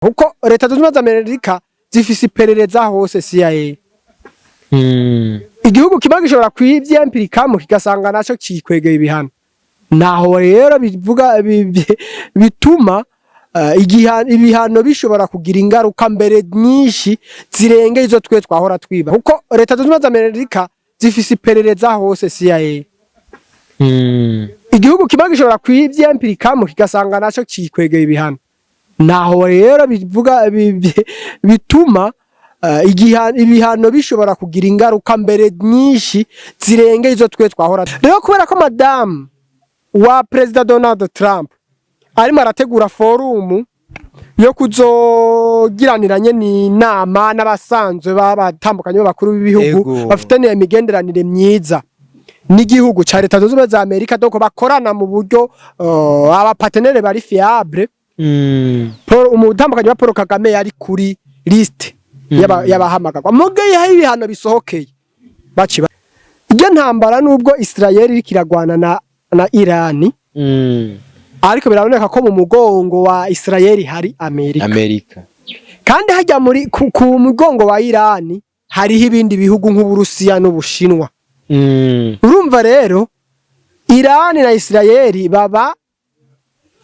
Kuko Leta Zunze Ubumwe za Amerika zifise iperereza hose, CIA. Igihugu kimwe gishobora kwivyempirikamo, kigasanga naco cikwegeye ibihano. Naho rero bivuga bituma ibihano bishobora kugira ingaruka mbere nyinshi zirengeye izo twe twahora twiba, kuko Leta Zunze Ubumwe za Amerika zifise iperereza hose, CIA. Igihugu kimwe gishobora kwivyempirikamo, kigasanga naco cikwegeye ibihano. Naho rero bivuga bituma ibihano bishobora kugira ingaruka mbere nyinshi zirengeye izo twe twahora. Rero kubera ko madamu wa Perezida Donald Trump arimo arategura forum yo kuzogiraniranye n'inama n'abasanzwe b'abatandukanye b'abakuru b'ibihugu bafitaniye imigenderanire myiza n'igihugu ca Leta Zunze Ubumwe za Amerika, donc bakorana mu buryo aba partenaires bari fiable, Paul, umutambukanyi wa Paul Kagame yari kuri liste y'abahamagarwa. Muge yaho ibihano bisohokeye, baci iryo ntambara, nubwo Israel iriko iragwana na Irani, ariko biraboneka ko mu mugongo wa Israel hari Amerika. Amerika. Kandi hajya muri ku mugongo wa Irani hariho ibindi bihugu nk'Uburusiya n'Ubushinwa. Urumva rero Irani na Israel baba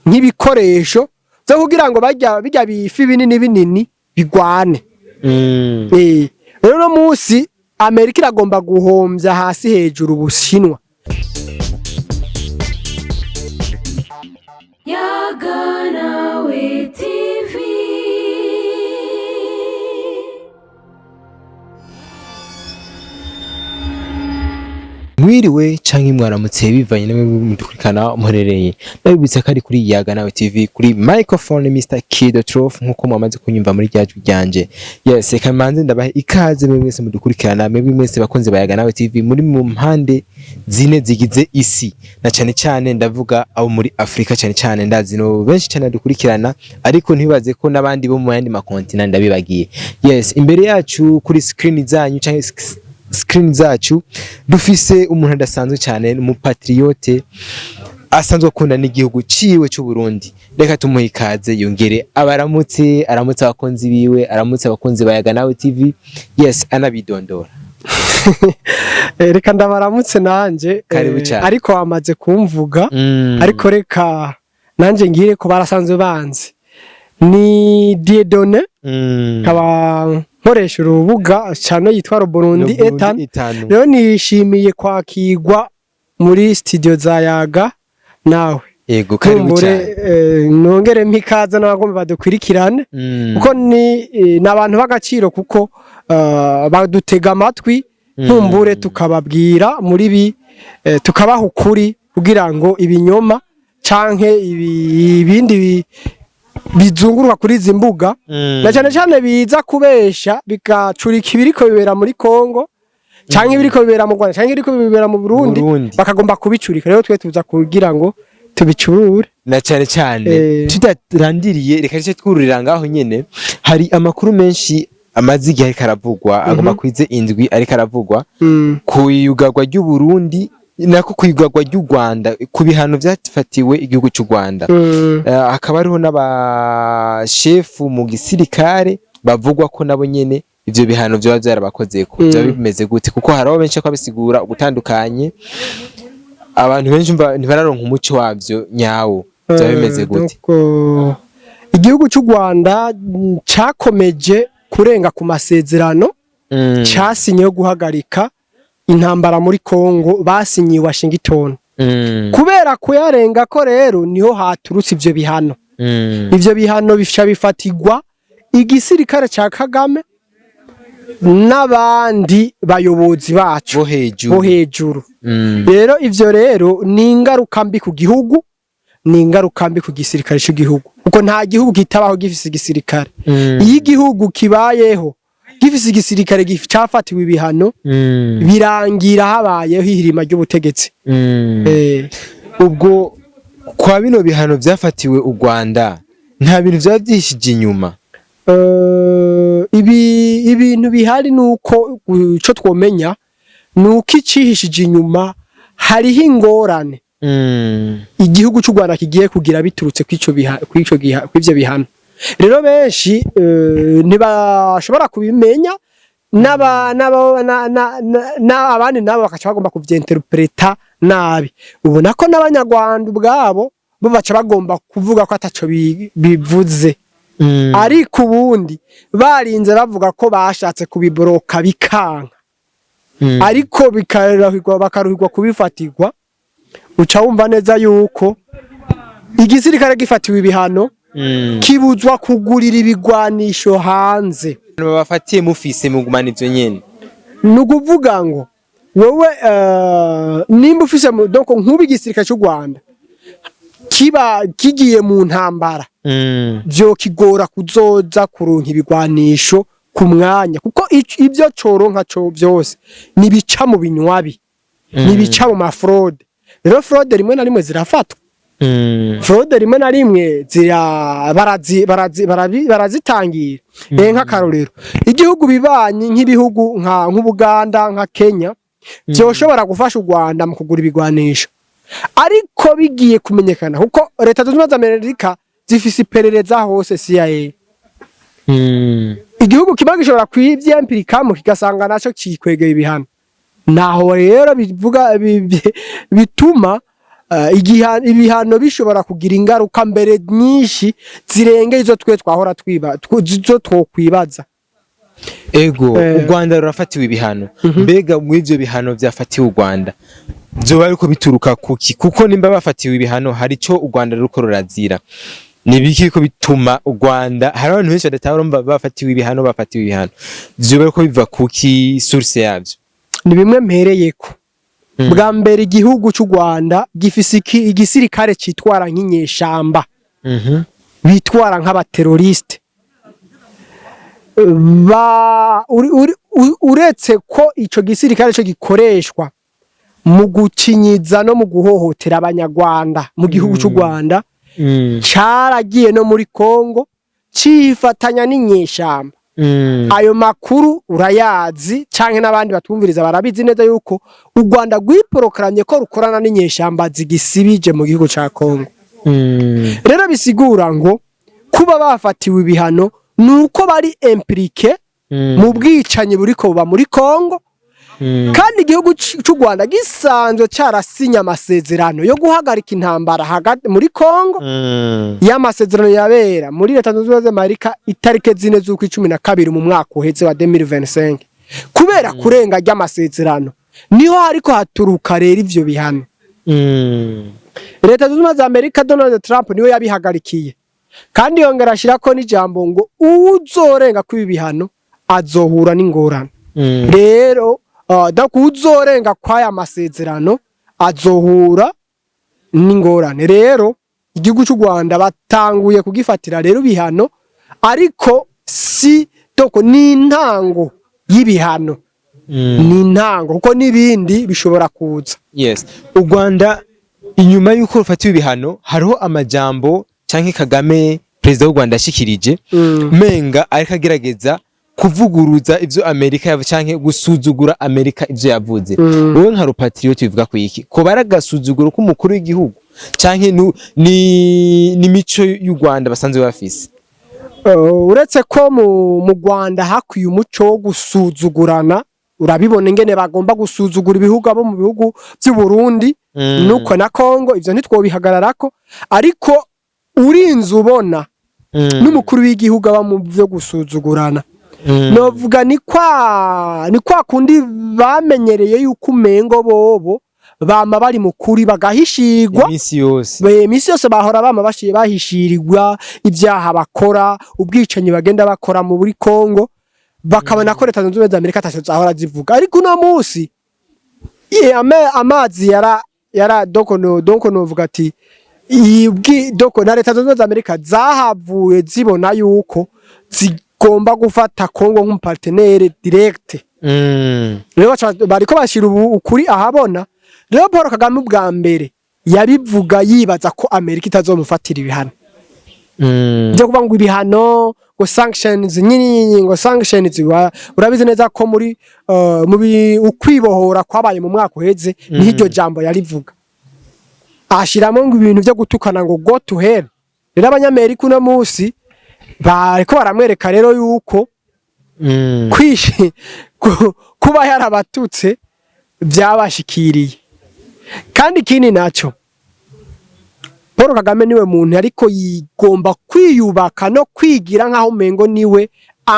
nk'ibikoresho byo kugira ngo bajya bijya bifi binini binini bigwane. Rero no munsi Amerika iragomba guhombya hasi hejuru Ubushinwa. Yaganawe TV. Mwiriwe canke mwaramutse, bivanye namwe mudukurikana muherereye. Ndabibutsa ko ari kuri Yaga Nawe TV, kuri microphone Mr Kido Trof, nkuko mwamaze kunyumva muri rya jwi ryanje. Yes, reka manze ndabahe ikaze mwe mwese mudukurikirana, mwebwe mwese bakunze ba Yaga Nawe TV muri mu mpande zine zigize isi, na cane cane ndavuga abo muri Afrika. Cane cane ndazi no benshi cane dukurikirana, ariko ntibaze ko n'abandi bo mu yandi makontinent ndabibagiye. Yes, imbere yacu kuri screen zanyu canke screen zacu dufise umuntu adasanzwe cyane, umupatriote asanzwe akunda n'igihugu ciwe cy'u Burundi. Reka tumuhe ikaze, yongere abaramutse, aramutse abakunzi biwe, aramutse abakunzi ba Yaga Nawe TV. Yes, anabidondora. Reka ndabaramutse nanje. Karibu cyane. Ariko wamaze kumvuga, ariko reka nanje ngire ko barasanzwe banzi, ni Dieudonné, nkaba nkoresha urubuga cyane yitwa Burundi Etan. Etanu. Rero nishimiye kwakirwa muri studio za Yaga Nawe. Yego, karibu Kumbure cyane. Nongere mpikaze n'abagomba badukurikirane, kuko ni n'abantu b'agaciro, kuko badutega amatwi, nkumbure tukababwira muri bi tukabaha ukuri kugira ngo ibinyoma canke ibindi bizunguruka kuri izi mbuga, na cyane cyane biza kubesha, bigacurika ibiriko bibera muri Kongo canke ibiriko bibera mu Rwanda canke ibiriko bibera mu Burundi, Burundi. bakagomba kubicurika. Rero twe tuza kugira ngo tubicurure. Na cyane cyane tutarandiriye, reka duce twururira ngaho nyene. Hari amakuru menshi amaze igihe ariko aravugwa, agomba kwize indwi ariko aravugwa ku iyugarwa ry'u Burundi, nako ku iyugarwa ry'u Rwanda, ku bihano vyafatiwe igihugu cy'u Rwanda. Hakaba hariho n'abashefu mu gisirikare bavugwa ko nabo nyene ivyo bihano vyoba vyarabakozeko. Vyoba bimeze gute? Kuko hariho benshi ko babisigura ugutandukanye, abantu benshi umva ntibararonka umuco wavyo nyawo. Vyoba bimeze gute? Donc, igihugu cy'u Rwanda cakomeje kurenga ku masezerano casinye yo guhagarika intambara muri Kongo, basinyiye i Washington. Kubera kuyarenga ko rero niho haturutse ivyo bihano. Ivyo bihano bica bifatirwa igisirikare ca Kagame n'abandi bayobozi bacu bo hejuru. Bo hejuru. Rero ivyo rero ni ingaruka mbi ku gihugu, ni ingaruka mbi ku gisirikare cy'igihugu, kuko nta gihugu kitabaho gifise igisirikare. Iyo igihugu kibayeho gifise igisirikare cafatiwe ibihano, birangira habayeho ihirima ry'ubutegetsi. Ubwo kwa bino bihano vyafatiwe u Rwanda, nta bintu vyaba vyihishije inyuma? Ibi ibintu bihari nuko ico twomenya nuko icihishije inyuma, hariho ingorane igihugu cy'u Rwanda kigiye kugira biturutse kw'ico kw'ivyo bihano. Rero benshi ntibashobora kubimenya, n'aba n'aba na- na- na- na- abandi nabo bakaca bagomba kuvyinterpreta nabi. Ubona ko n'Abanyarwanda ubwabo bo baca bagomba kuvuga ko ataco bivuze, ariko ubundi barinze bavuga ko bashatse kubiboroka bikanka, ariko bikaruhirwa, bakaruhirwa kubifatirwa. Uca wumva neza yuko igisirikare gifatiwe ibihano kibuzwa kugurira ibigwanisho hanze. Babafatiye mufise mugumana ivyo nyene? Ni ukuvuga ngo wewe nimba ufise donc nk'ubu igisirikare cy'u Rwanda kiba kigiye mu ntambara, vyo kigora kuzoza kuronka ibigwanisho ku mwanya, kuko ibyo coronka co byose nibica mu binywabi, nibica mu ma fraude. Rero fraude rimwe na rimwe zirafatwa, fraude rimwe na rimwe zira barazi barazi barazitangira. Nk'akarorero, igihugu bibanyi, nk'ibihugu nk'Ubuganda, nka Kenya, byoshobora gufasha u Rwanda mu kugura ibigwanisho, ariko bigiye kumenyekana, kuko Leta Zunze Ubumwe za Amerika zifise iperereza hose, CIA, igihugu kimwe gishobora kwivyempirikamo kigasanga naco kikwegeye ibihano. Naho rero bivuga bituma ibihano bishobora kugira ingaruka mbere nyinshi zirengeye izo twe twahora twiba, izo twokwibaza. Ego. U Rwanda rurafatiwe ibihano. Mbega muri ivyo bihano vyafatiwe u Rwanda vyoba ariko bituruka kuki? Kuko nimba bafatiwe ibihano, hari ico u Rwanda ruriko rurazira. Ni ibiki ko bituma u Rwanda, hari abantu benshi badatahura, urumva bafatiwe ibihano, bafatiwe ibihano, vyoba ariko biva kuki, source yavyo? Ni bimwe mpereyeko. Bwa mbere, igihugu cy'u Rwanda gifise igisirikare citwara nk'inyeshamba, bitwara nk'abateroriste. Ba uretse ko ico gisirikare cyo gikoreshwa mu gucinyiza no mu guhohotera Abanyarwanda mu gihugu cy'u Rwanda, caragiye no muri Kongo cifatanya n'inyeshamba. Ayo makuru urayazi canke n'abandi batumviriza barabizi neza yuko u Rwanda rwiporokaranye ko rukorana n'inyeshamba zigisibije mu gihugu ca Kongo. Rero bisigura ngo kuba bafatiwe ibihano nuko bari impliqué mu bwicanyi buriko buba muri Kongo, kandi igihugu c'u Rwanda gisanzwe carasinya amasezerano yo guhagarika intambara hagati muri Kongo, y'amasezerano yabera muri Leta Zunze Ubumwe z'Amerika itarike 4 z'ukwa 12 mu mwaka uheze wa 2025. Kubera kurenga ry'amasezerano niho hariko haturuka rero ivyo bihano. Leta Zunze Ubumwe za Amerika, Donald Trump niwe yabihagarikiye, kandi yongera ashirako n'ijambo ngo uwuzorenga kw'ibi bihano azohura n'ingorane. Rero donc uzorenga kw'aya masezerano azohura n'ingorane. Rero igihugu cy'u Rwanda batanguye kugifatira rero ibihano, ariko si donc ni intango y'ibihano, ni intango, kuko n'ibindi bishobora kuza. Yes, u Rwanda inyuma y'uko rufatiwe ibihano, hariho amajambo canke Kagame, perezida w'u Rwanda, yashikirije, menga ariko agerageza kuvuguruza ivyo Amerika yavuze canke gusuzugura Amerika ivyo yavuze. Wowe nka rupatriote bivuga ku iki? Ko baragasuzuguro k'umukuru w'igihugu canke ni mico y'u Rwanda basanzwe bafise? Uretse ko mu Rwanda hakwiye umuco wo gusuzugurana, urabibona ingene bagomba gusuzugura ibihugu abo mu bihugu vy'u Burundi nuko na Kongo, ivyo ntitwobihagararako, ariko urinze ubona n'umukuru w'igihugu aba mu vyo gusuzugurana, novuga ni kwa kundi bamenyereye yuko umengo bobo bama bari mu kuri bagahishirwa. Iminsi yose. Imisi yose bahora bama bahishirirwa ibyaha bakora, ubwicanyi bagenda bakora mu buri Kongo, bakabona ko Leta Zunze Ubumwe za Amerika ataco zahora zivuga. Ariko uno musi amazi yara yara donc no donc novuga ati donc na Leta Zunze Ubumwe za Amerika zahavuye zibona yuko zigomba gufata Kongo nk'umu partenaire direct. Rero bariko bashira ubu ukuri ahabona. Rero Paul Kagame ubwa mbere yabivuga yibaza ko Amerika itazomufatira ibihano byo kuvuga ngo ibihano, ngo sanctions nyini, ngo sanctions. Urabizi neza ko muri mu ukwibohora kwabaye mu mwaka uheze, niho iryo jambo yarivuga, ashiramo ngo ibintu byo gutukana ngo "go to hell". Rero Abanyamerika uno musi Bariko baramwereka rero yuko kuba yarabatutse byabashikiriye. Kandi ikindi naco, Paul Kagame niwe muntu ariko yigomba kwiyubaka no kwigira nkaho umengo niwe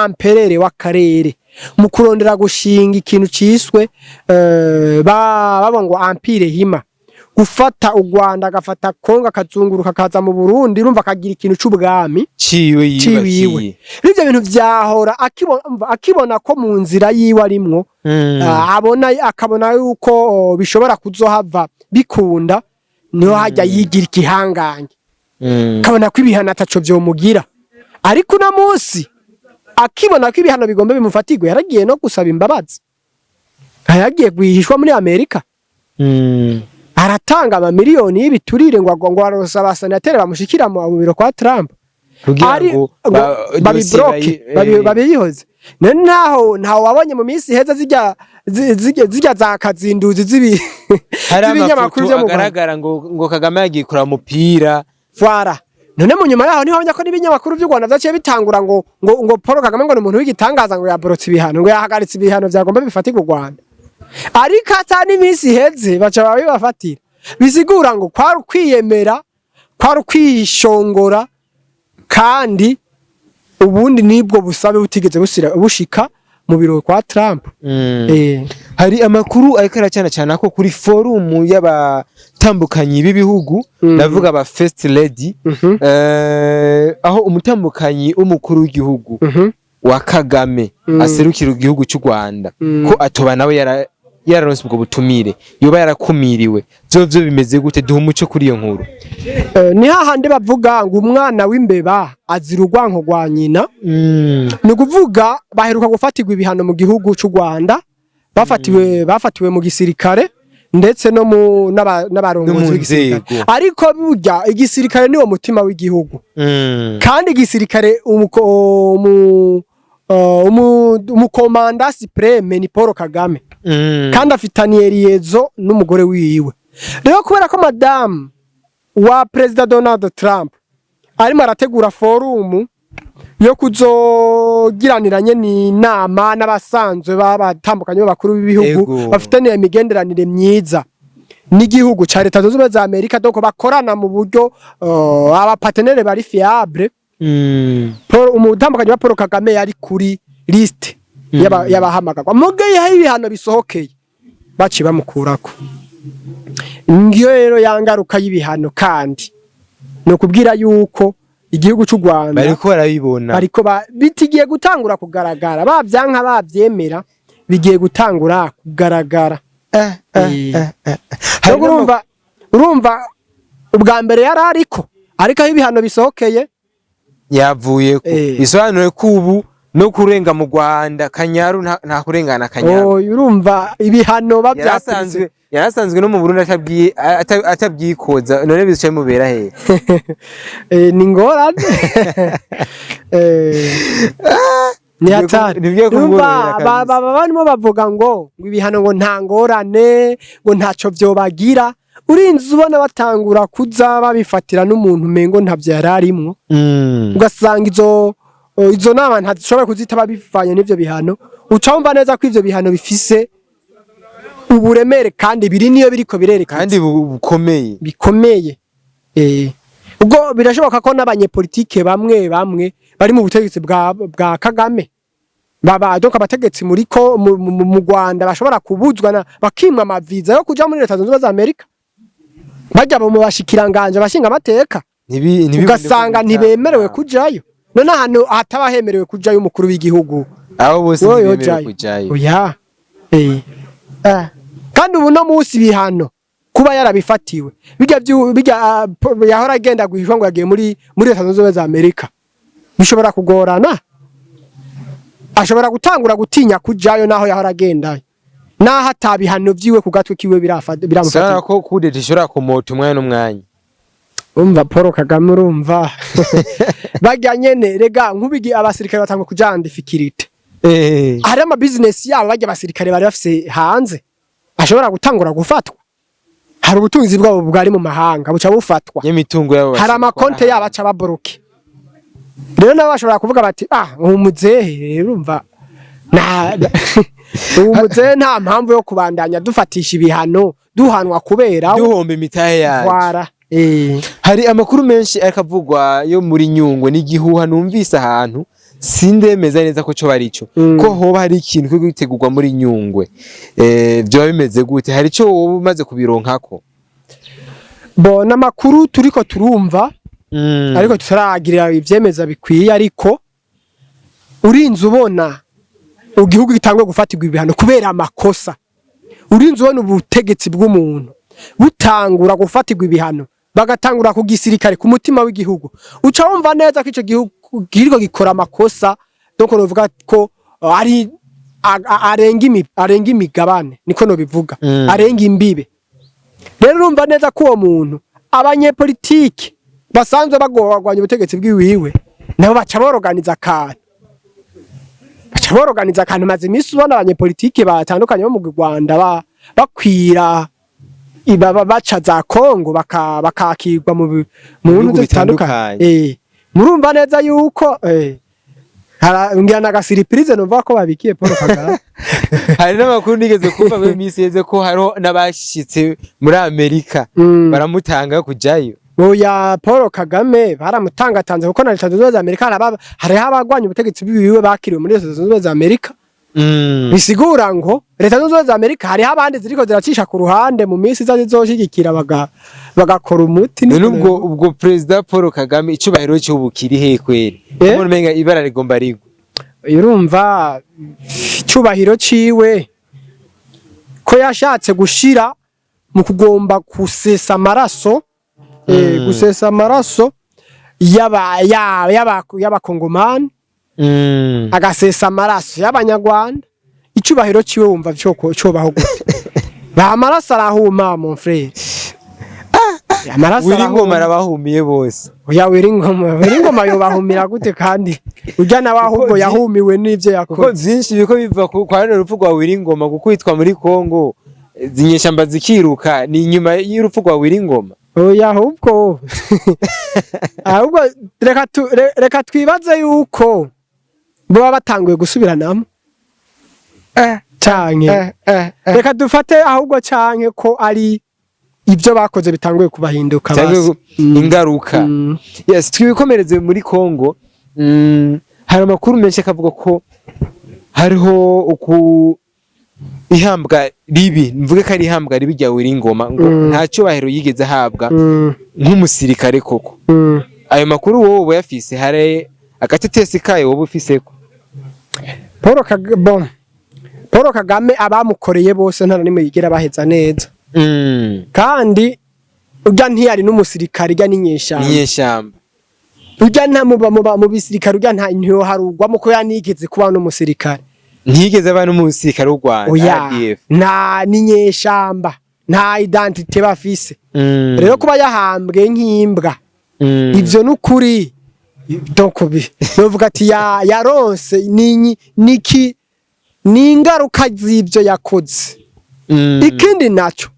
empereur w'akarere, mu kurondera gushinga ikintu ciswe bavuga ngo empire Hima, gufata u Rwanda, agafata Kongo, akazunguruka akaza mu Burundi, urumva akagira ikintu c'ubwami ciwe ciwiwe. Yiyubakiye. Ivyo bintu vyahora akibona ko mu nzira yiwe arimwo, abona akabona yuko bishobora kuzohava bikunda, niho hajya yigira igihangange, akabona ko ibihano ataco vyomugira. Ariko uno munsi akibona ko ibihano bigomba bimufatirwe, yaragiye no gusaba imbabazi, yaragiye guhishwa muri Amerika, aratanga amamiliyoni y'ibiturire ngo aronse abasenateri bamushikira mu biro kwa Trump kugira ari ngo ngo babibloke, dossier babiyihoze. None ntaho wabonye mu minsi iheze zirya za kazinduzi hari z'ibinyamakuru amafoto vyo mu Rwanda? Agaragara ngo Kagame yagiye kuraba umupira. Fwara none mu nyuma yaho niho wabonye ko n'ibinyamakuru vy'u Rwanda vyaciye bitangura ngo Paul Kagame ngo ni umuntu w'igitangaza, ngo yaborotse ibihano, ngo yahagaritse ibihano vyagomba bifatirwa u Rwanda. Ariko ata n'iminsi iheze baca babibafatira. Bisigura ngo kwari ukwiyemera, kwari ukwishongora, kandi ubundi nibwo busabe butigeze bushika mu biro kwa Trump. Hari amakuru ariko aracana cyane ko kuri forum y'abatambukanyi b'ibihugu, ndavuga aba first lady, aho umutambukanyi w'umukuru w'igihugu wa Kagame aserukira igihugu cy'u Rwanda, ko atoba nawe yararonse ubwo butumire, yoba yarakumiriwe. Vyo bimeze gute? Duha umuco kuri iyo nkuru. Ni hahandi bavuga ngo umwana w'imbeba azira urwanko rwa nyina. Ni ukuvuga baheruka gufatirwa ibihano mu gihugu cy'u Rwanda, bafatiwe mu gisirikare ndetse no mu n'abarongozi No mu b'igisirikare. nzego. Ariko burya igisirikare niwo mutima w'igihugu, kandi igisirikare umucommandant suprême ni Paul Kagame, kandi afitaniye liaison n'umugore wiwe. Rero kubera ko madamu wa Perezida Donald Trump arimo arategura forum yo kuzogiraniranye n'inama n'abasanzwe b'abatandukanye b'abakuru b'ibihugu bafitaniye imigenderanire myiza n'igihugu ca Leta Zunze Ubumwe za Amerika, donc bakorana mu buryo abapartenaires bari fiable, Paul, umutambukanyi wa Paul Kagame yari kuri liste y'abahamagarwa. Muge yaho ibihano bisohokeye baciye bamukurako. Ngiyo rero yangaruka y'ibihano. Kandi ni ukubwira yuko igihugu c'u Rwanda bariko barabibona. Bariko bitigiye gutangura kugaragara, bavyanka bavyemera, bigiye gutangura kugaragara. Hari Rero urumva ubwa mbere yari ariko aho ibihano bisohokeye yavuye ko bisobanuye ko ubu no kurenga mu Rwanda Kanyaru nta kurengana Kanyaru. Oh, urumva ibihano bavyakurize. Yarasanzwe no mu Burundi atabwiye atabyikoza, none bicaye mubera he? Ni ngorane. Ni hatari. Ntibigiye Urumva, kumworohera kabisa. Baba barimo bavuga ngo ibihano ngo nta ngorane, ngo ntaco vyobagira. Urinze ubona batangura kuza babifatira n'umuntu umengo ntavyo yari arimwo, ugasanga izo nama ntazishobora kuzitaba bivanye n'ivyo bihano. Uca wumva neza ko ivyo bihano bifise uburemere kandi biri niyo biriko birerekana kandi bukomeye. Bikomeye. Ubwo birashoboka ko n'abanyepolitike bamwe bamwe bari mu butegetsi bwa Kagame, baba donc abategetsi muri ko mu Rwanda, bashobora kubuzwa na bakimwa amaviza yo kuja muri Leta Zunze Ubumwe za Amerika, bajya mu bashikiranganje, abashinga amateka, ntibibone ugasanga ko ntibemerewe kujayo. None ahantu hataba hemerewe kujayo umukuru w'igihugu, abo bose wowe ntibemerewe yojayo? kujayo. Oya. Kandi ubu no munsi ibihano kuba yarabifatiwe bijya bijya yahora agenda guhishwa ngo yagiye muri Leta Zunze Ubumwe za Amerika, bishobora kugorana. Ashobora gutangura gutinya kujayo naho yahora agendayo, naho atabihano vyiwe ku gatwe kiwe biramufatira. Sana ko kudeta ishobora kumota umwanya n'umwanya. Umva Paul Kagame, urumva barya nyene rega nk'ubigi abasirikare batangwa kuja en difficulté. Hari ama business yabo barya abasirikare bari bafise hanze ashobora gutangura gufatwa. Hari ubutunzi bwabo bwari mu mahanga buca bufatwa. Y'imitungo yabo Hari amakonte bashobora yabo aca babloqué. Rero nabo bashobora kuvuga bati: "Ah, uwo muzehe rero, urumva uwo muzehe nta mpamvu yo kubandanya dufatisha ibihano, duhanwa kubera we." Duhomba imitahe yacu. Twara. Hari amakuru menshi ariko avugwa yo muri Nyungwe n'igihuha numvise ahantu, sindemeza neza ko co bari cyo, ko hoba hari ikintu kiri gutegurwa muri Nyungwe. Vyoba bimeze gute? Hari ico wowe umaze kubironkako? Bo, n'amakuru turiko turumva, ariko tutaragirira ivyemeza bikwiye. Ariko urinze ubona igihugu gitangwe gufatirwa ibihano kubera amakosa, urinze ubona ubutegetsi bw'umuntu butangura gufatirwa ibihano, bagatangura ku gisirikare, ku mutima w'igihugu, uca wumva neza ko ico gihugu kiriko gikora amakosa. Donc novuga ko ari arenga imigabane, niko nobivuga, arenga imbibe. Rero urumva neza ko uwo muntu, abanyepolitike basanzwe bagwanya ubutegetsi bwiwiwe nabo baca boroganiza akantu, baca boroganiza akantu. Maze iminsi ubona abanyepolitike batandukanye bo mu Rwanda bakwira baca za Kongo, bakakirwa mu bihugu bintu bitandukanye. bitandukanye. Murumva neza yuko ngira na gasurprise numva ko babikiye Paul Kagame. Hari n'amakuru nigeze kumva muri minsi yeze ko hariho n'abashitse muri Amerika baramutanga kujayo. Oya, Paul Kagame baramutangatanze, kuko na Leta Zunze Ubumwe za Amerika hariho abagwanya ubutegetsi bwiwe bakiriwe muri Leta Zunze Ubumwe za Amerika. Bisigura ngo Leta Zunze Ubumwe za Amerika hariho abandi ziriko ziracisha ku ruhande, mu minsi iza zizoshigikira bagakora umuti. None ubwo Perezida Paul Kagame icubahiro cy'ubu kiri he kweri? Eh? Umuntu umenga ibara rigomba rigwe. Urumva icyubahiro ciwe ko yashatse gushira mu kugomba gusesa amaraso, gusesa amaraso y'abakongomani, agasesa amaraso y'abanyarwanda, icubahiro ciwe wumva cobaho gute? Ba amaraso arahuma, mon frère, amaraso Willy Ngoma arahuma. Arabahumiye bose. Oya, Willy Ngoma yobahumira gute kandi urya nawe ahubwo yahumiwe n'ivyo Kuko yakoze? vyinshi biko biva kwa runo rupfu rwa Willy Ngoma, kuko witwa muri Kongo zinyeshamba zikiruka ni inyuma y'urupfu rwa Willy Ngoma. Oya, ahubwo reka twibaze yuko boba batanguye gusubiranamo, canke reka dufate ahubwo canke ko ari ibyo bakoze bitanguye kubahinduka Cyangwa basi. Ingaruka. Yes, twibikomereze muri Kongo. Hari amakuru menshi akavuga ko hariho uku ihambwa ribi, mvuge ko ari ihambwa ribi rya Willy Ngoma, ngo nta cyubahiro yigeze ahabwa nk'umusirikare koko. Ayo makuru wowe uyafise? Hari agatetesi kayo wowe ufiseko? Paul Kagame, bon, Paul Kagame abamukoreye bose nta na rimwe yigera baheza neza. Kandi urya ntiyari n'umusirikare, urya n'inyeshamba. Inyeshamba. Urya nta muba mu bisirikare, urya nta ntiyoharugwamo ko yanigeze kuba n'umusirikare. Ntiyigeze aba n'umusirikare w'u Rwanda. Oya. RDF. Nta n'inyeshamba, nta identité bafise. Rero kuba yahambwe nk'imbwa, ivyo n'ukuri, donc novuga ati yaronse niki, ni ingaruka z'ivyo yakoze. Ikindi naco,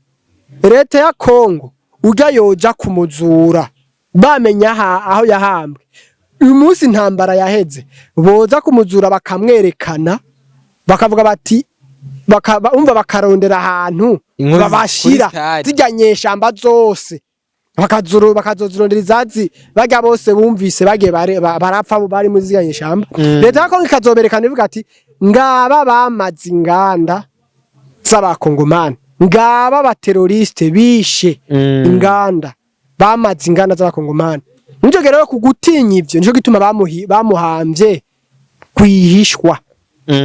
leta ya Kongo urya yoja kumuzura, bamenya aho yahambwe. Uyu munsi intambara yaheze, boza kumuzura bakamwerekana, bakavuga bati umva, bakarondera ahantu Inkozi babashira kuri stade. zirya nyeshamba zose, bakazozirondera izazi barya bose bumvise bagiye barapfa bari muri zirya nyeshamba. Leta ya Kongo ikazoberekana ivuga ati: "Ngaba bamaze inganda z'abakongomani, ngaba abateroriste bishe inganda, bamaze inganda z'abakongomani." Nico rero kugutinya ivyo, nico gituma bamuhamvye kwihishwa,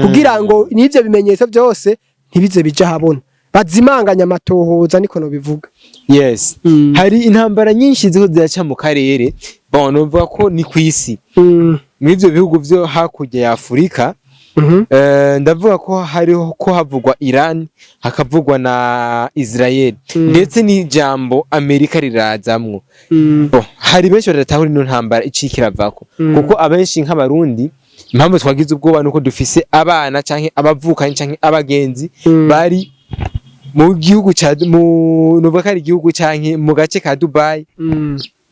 kugira ngo n'ivyo bimenyetso byose ntibize bija habona, bazimanganya amatohoza, niko no bivuga. Yes. Hari intambara nyinshi ziko ziraca mu karere, bon, novuga ko ni kw'isi, muri ivyo bihugu vyo hakurya ya Afurika. Ndavuga ko hariho ko havugwa Iran, hakavugwa na Israel, ndetse n'ijambo Amerika rirazamwo. Bon, hari benshi badatahura ino ntambara icika iravako, kuko abenshi nk'abarundi impamvu twagize ubwoba nuko dufise abana canke abavukanyi canke abagenzi bari mu gihugu ca mu nuvuga ko ari igihugu canke mu gace ka Dubai.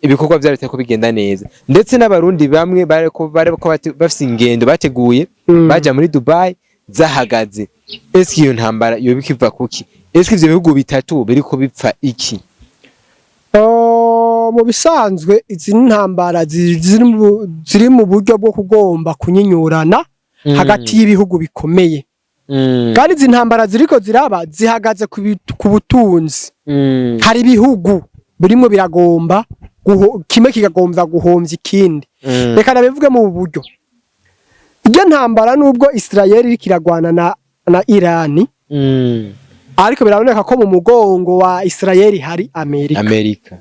Ibikorwa vyabo bitariko bigenda neza, ndetse n'Abarundi bamwe bariko bafise ingendo bateguye baja muri Dubai zahagaze. Eske iyo ntambara yoba ikiva kuki? Eske ivyo bihugu bitatu biriko bipfa iki? Oh, mu bisanzwe izi ntambara ziri mu buryo bwo kugomba kunyinyurana hagati y'ibihugu bikomeye, kandi izi ntambara ziriko ziraba zihagaze ku butunzi. Hari ibihugu birimo biragomba kimwe kikagomba guhomvya ikindi. Reka nabivuge mu buryo iryo ntambara, nubwo Israel iriko iragwana na Irani, ariko biraboneka ko mu mugongo wa Israel hari Amerika. Amerika.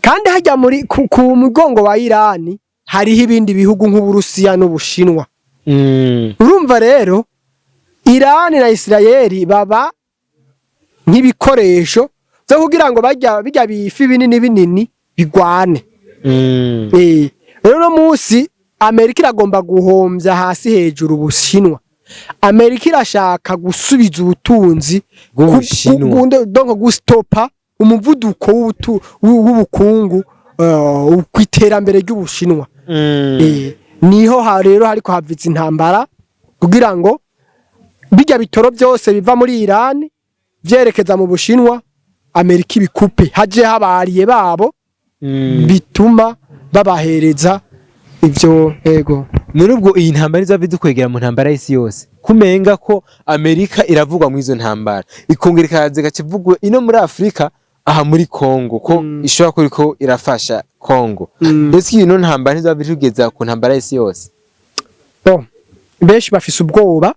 Kandi hajya muri ku mugongo wa Irani hariho ibindi bihugu nk'Uburusiya n'Ubushinwa. Urumva rero Irani na Israel baba nk'ibikoresho byo kugira ngo bajya bijya bifi binini binini bigwane. Rero no munsi Amerika iragomba guhomvya hasi hejuru Ubushinwa. Amerika irashaka gusubiza ubutunzi bw'Ubushinwa. Donc gustopa umuvuduko w'ubukungu kw'iterambere ry'Ubushinwa. Niho rero hariko havitse intambara kugira ngo bijya bitoro byose biva muri Iran vyerekeza mu Bushinwa, Amerika ibikupe, haje habariye babo bituma babahereza ivyo, ego. None ubwo iyi ntambara izava idukwegera mu ntambara y'isi yose, kumenga ko Amerika iravugwa mu izo ntambara, ikongera ikaza igakivugwa ino muri Afrika, aha muri Congo, ko ishobora kuba iriko irafasha Congo? Ese ino ntambara ntizava itugeza ku ntambara y'isi yose? Bon, benshi bafise ubwoba,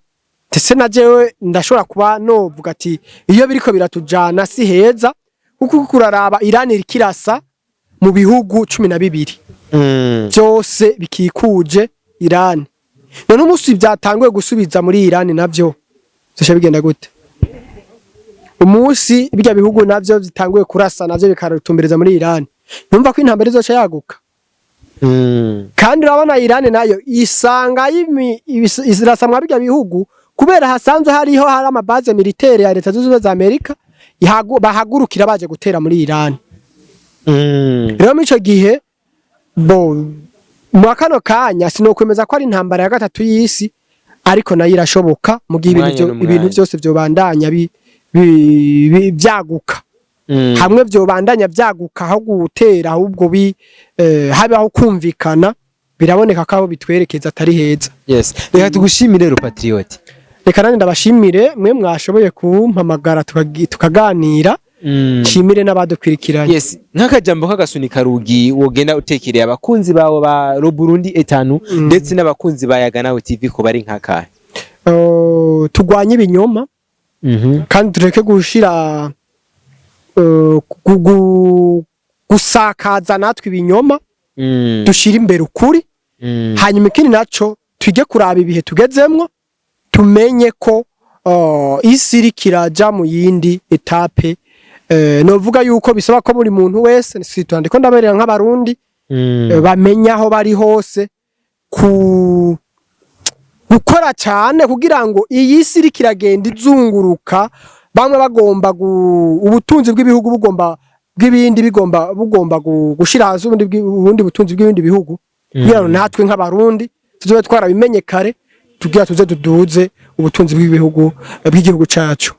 ndetse na jewe ndashobora kuba novuga ati iyo biriko biratujana si heza, kuko uriko uraraba Iran iriko irasa mu bihugu 12 byose bikikuje Iran. None umunsi byatanguye gusubiza muri Iran navyo zosha bigenda gute? Umunsi bijya bihugu navyo bitanguye kurasa navyo bikarutumbereza muri Iran, numva ko intambara izoca yaguka. Kandi urabona Iran nayo isanga irasamwa bijya bihugu kubera hasanzwe hariho hari ama bases militaires ya Leta Zunze Ubumwe za Amerika, bahagurukira baje gutera muri Iran. Rero muri ico gihe, bo mu kano kanya sinokwemeza ko ari intambara ya gatatu y'isi, ariko nayo irashoboka mu gihe ibintu Umwanya n'umwanya. Ibintu byose vyobandanya vyaguka. Hamwe vyobandanya vyaguka aho gutera, ahubwo habaho kumvikana, biraboneka ko aho bitwerekeza atari heza. Yes, reka tugushimire rero, Patriote. Reka nanjye ndabashimire mwe mwashoboye kumpamagara tukaganira. Nshimire n'abadukwirikiranye. Yes, nk'akajambo k'agasunika rugi wogenda utekereye abakunzi bawe ba Ro Burundi etanu ndetse n'abakunzi ba Yaga Nawe TV ko bari nk'akahe? Turwanye ibinyoma kandi tureke gushira gusakaza natwe ibinyoma, dushire imbere ukuri. Hanyuma ikindi naco, twige kuraba ibihe tugezemwo, tumenye ko isi iriko iraja mu yindi étape. Novuga yuko bisaba ko buri muntu wese, si ndiko ndaberera nk'Abarundi, bamenya aho bari hose ku gukora cyane kugira ngo iyi si iriko iragenda izunguruka, bamwe bagomba ubutunzi bw'ibihugu bugomba bw'ibindi bigomba bugomba gushira hasi ubundi butunzi bw'ibindi bihugu, kugira ngo natwe nk'Abarundi tuzobe twarabimenye kare, tugira tuze duduze ubutunzi bw'ibihugu bw'igihugu cacu.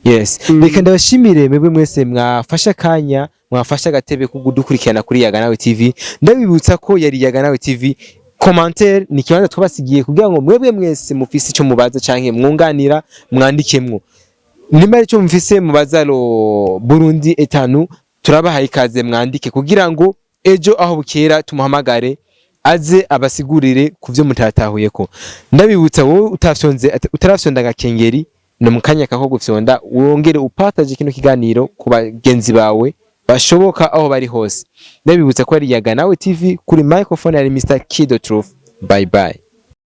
Yes, reka ndabashimire mwebwe mwese mwafashe akanya, mwafashe agatebe ko kudukurikirana kuri Yaga Nawe TV. Ndabibutsa ko yari Yaga Nawe TV. Commentaire ni ikibanza twabasigiye kugira ngo mwebwe mwese mufise ico mubaza canke mwunganira mwandikemwo. Nimba ari ico mufise mubaza Ro Burundi etanu, turabahaye ikaze, mwandike kugira ngo ejo aho bukera tumuhamagare aze abasigurire ku vyo mutatahuyeko. Ndabibutsa, wowe utafyonze, utarafyonda agakengeri, ni mu kanya kako gufyonda, wongere upartage kino kiganiro ku bagenzi bawe bashoboka aho bari hose. Ndabibutsa ko ari Yaga Nawe TV, kuri microphone yari Mr Kido Truth. Bye bye.